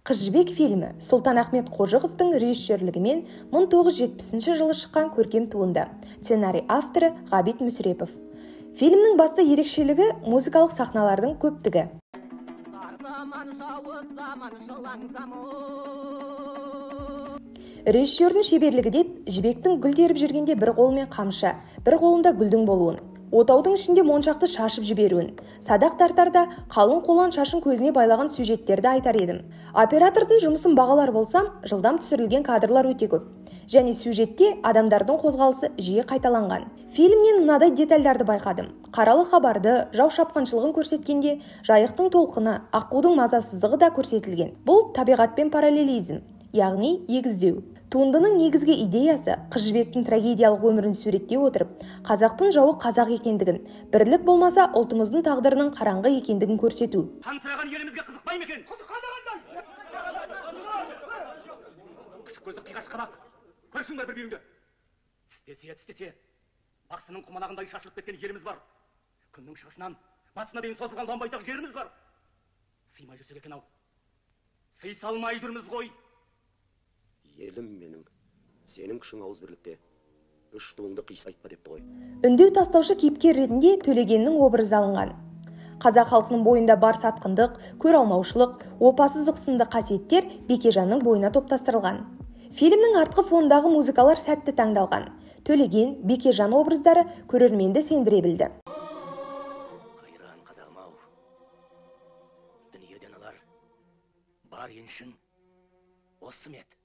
Қыз Жібек фильмі Сұлтанахмет Қожықовтың режиссерлігімен 1970 жылы шыққан көркем туынды. Сценарий авторы Ғабит Мүсірепов. Фильмнің басты ерекшелігі музыкалық сахналардың көптігі. Режиссердің шеберлігі деп Жібектің гүл теріп жүргенде бір қолымен қамшы, бір қолында гүлдің болуын, отаудың ішінде моншақты шашып жіберуін, садақ тартарда қалың қолан шашын көзіне байлаған сюжеттерді айтар едім. Оператордың жұмысын бағалар болсам, жылдам түсірілген кадрлар өте көп. Және сюжетте адамдардың қозғалысы жиі қайталанған. Фильмнен мынадай детальдарды байқадым. Қаралы хабарды, жау шапқыншылығын көрсеткенде, жайықтың толқыны, аққудың мазасыздығы да көрсетілген. Бұл табиғатпен параллелизм, яғни егіздеу. Туындының негізгі идеясы Қыз Жібектің трагедиялық өмірін суреттей отырып, қазақтың жауы қазақ екендігін, бірлік болмаса ұлтымыздың тағдырының қараңғы екендігін көрсету. Қансыраған елімізге қызықпай ма екен? Қысық көзді қиғаш қабақ, көршің бар бір-біріңді. Тістесе, тістесе, бақсының құмалағындай шашылып кеткен еліміз бар. Күннің шығысынан батысына дейін созылған ұлан-байтақ жеріміз бар. Сыймай жүрсек екен ау. Сый салмай жүрміз ғой. Елім менің, сенің күшің ауыз бірлікте, үш туыңды қисайтпа депті ғой. Үндеу тастаушы кейіпкер ретінде Төлегеннің образы алынған. Қазақ халқының бойында бар сатқындық, көр алмаушылық, опасыздық сынды қасиеттер Бекежанның бойына топтастырылған. Фильмнің артқы фондағы музыкалар сәтті таңдалған. Төлеген, Бекежан образдары көрерменді сендіре білді. Қайран қазағым ау, дүниеден алар бар еншің осы ма еді?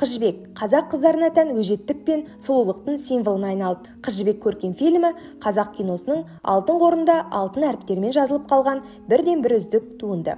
Қыз Жібек қазақ қыздарына тән өжеттік пен сұлулықтың символына айналды. Қыз Жібек көркем фильмі қазақ киносының алтын қорында алтын әріптермен жазылып қалған бірден бір үздік туынды.